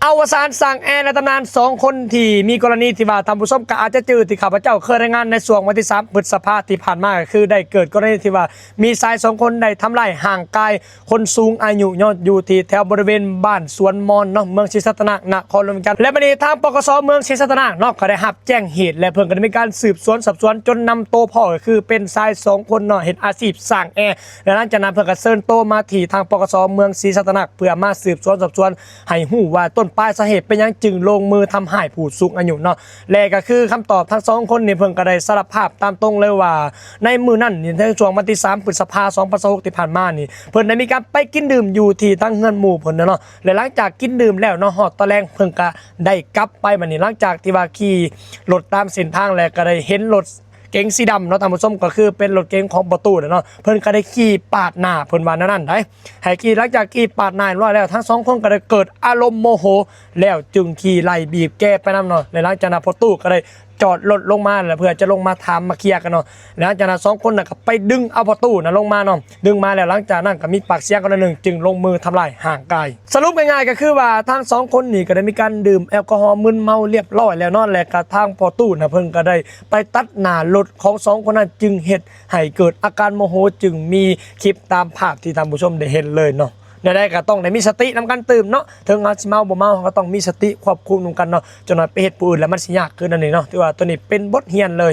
ອວສານສ້າງແອໃນຕຳນານສອງຄົນ ທີ່ມີກໍລະນີທີ່ວ່າທ່ານຜູ້ຊົມກໍອາດຈະຈື່ ທີ່ຂ້າພະເຈົ້າເຄີຍລາຍງານໃນຊ່ວງວັນທີສາມ ພຶດສະພາທີ່ຜ່ານມາ ກໍຄືໄດ້ເກີດກໍລະນີທີ່ວ່າມີຊາຍສອງຄົນໄດ້ທຳຮ້າຍຮ່າງກາຍຄົນສູງອາຍຸເນາະ ຢູ່ທີ່ແຖວບໍລິເວນບ້ານສວນມອນເນາະ ເມືອງສີສັດຕະນາກ ນະຄອນຫຼວງວຽງຈັນ. ແລະບັດນີ້ທາງ ປກສ ເມືອງສີສັດຕະນາກເນາະ ກໍໄດ້ຮັບແຈ້ງເຫດ ແລະເພິ່ນກໍໄດ້ມີການສືບສວນສອບສວນຈົນນຳໂຕພໍ່ ກໍຄືເປັນຊາຍສອງຄົນເນາະ ເຮັດອາຊີບສ້າງແອ ແລະຫຼັງຈາກນັ້ນເພິ່ນກໍເຊີນໂຕມາທີ່ທາງ ປກສ ເມືອງສີສັດຕະນາກ ເພື່ອມາສືບສວນສອບສວນ ໃຫ້ຮູ້ວ່າຕົ້ນປາຍສາເຫດເປັນຫຍັງຈຶ່ງລົງມືທຳຮ້າຍຜູ້ສູງອາຍຸເນາະ. ແລະກໍຄືຄຳຕອບທັງສອງຄົນນີ້ ເພິ່ນກໍໄດ້ສາລະພາບຕາມຕົງເລີຍວ່າ ໃນມື້ນັ້ນນີ້ ໃນຊ່ວງວັນທີສາມ ພຶດສະພາ ສອງພັນຊາວຫົກ ທີ່ຜ່ານມານີ້ ເພິ່ນໄດ້ມີການໄປກິນດື່ມຢູ່ທີ່ທາງເຮືອນໝູ່ເພິ່ນເນາະ. ແລະຫຼັງຈາກກິນດື່ມແລ້ວເນາະ ຮອດຕອນແລງເພິ່ນກໍໄດ້ກັບໄປ. ບັດນີ້ຫຼັງຈາກທີ່ວ່າຂີ່ລົດຕາມເສັ້ນທາງ ແລະກໍໄດ້ເຫັນລົດ ເກັງສີດຳເນາະທ່ານຜູ້ຊົມ ກໍຄືເປັນລົດເກັງຂອງພໍ່ຕູ້ແຫຼະເນາະ ເພິ່ນກໍໄດ້ຂີ່ປາດໜ້າ ເພິ່ນວ່າແນວນັ້ນໄດ໋. ໃຫ້ຂີ່ ຫຼັງຈາກຂີ່ປາດໜ້າຮຽບຮ້ອຍແລ້ວ ທັງສອງຄົນກໍໄດ້ເກີດອາລົມໂມໂຫ ແລ້ວຈຶ່ງຂີ່ໄລ່ບີບແກໄປນຳເນາະ. ແລະຫຼັງຈາກນັ້ນພໍ່ຕູ້ກໍໄດ້ຈອດລົດລົງມາ ແລະເພື່ອຈະລົງມາຖາມມາເຄຍກັນເນາະ. ແລະຫຼັງຈາກນັ້ນສອງຄົນນັ້ນກໍໄປດຶງເອົາພໍ່ຕູ້ນັ້ນລົງມາເນາະ ດຶງມາແລ້ວ ຫຼັງຈາກນັ້ນກໍມີປາກສຽງກັນໜ້ອຍໜຶ່ງ ຈຶ່ງລົງມືທຳຮ້າຍຮ່າງກາຍ. ສະຫຼຸບງ່າຍໆກໍຄືວ່າທັງສອງຄົນນີ້ກໍໄດ້ມີການດື່ມແອລກໍຮໍມຶນເມົາຮຽບຮ້ອຍແລ້ວເນາະ ແລະກະທາງພໍ່ຕູ້ນະ ເພິ່ນກໍໄດ້ໄປຕັດໜ້າລົດຂອງສອງຄົນນັ້ນ ຈຶ່ງເຮັດໃຫ້ເກີດອາການໂມໂຫ ຈຶ່ງມີຄລິບຕາມພາບທີ່ທ່ານຜູ້ຊົມໄດ້ເຫັນເລີຍເນາະ. ແນວໃດກໍຕ້ອງໄດ້ມີສະຕິນຳກັນຕື່ມເນາະ ເຖິງເຮົາຊິເມົາບໍ່ເມົາ ເຮົາກໍຕ້ອງມີສະຕິຄວບຄຸມນຳກັນເນາະ ຈັກໜ້ອຍໄປເຮັດຜູ້ອື່ນແລ້ວມັນຊິຍາກຂຶ້ນນັ້ນເອງເນາະ. ຖືວ່າໂຕນີ້ເປັນບົດຮຽນເລີຍ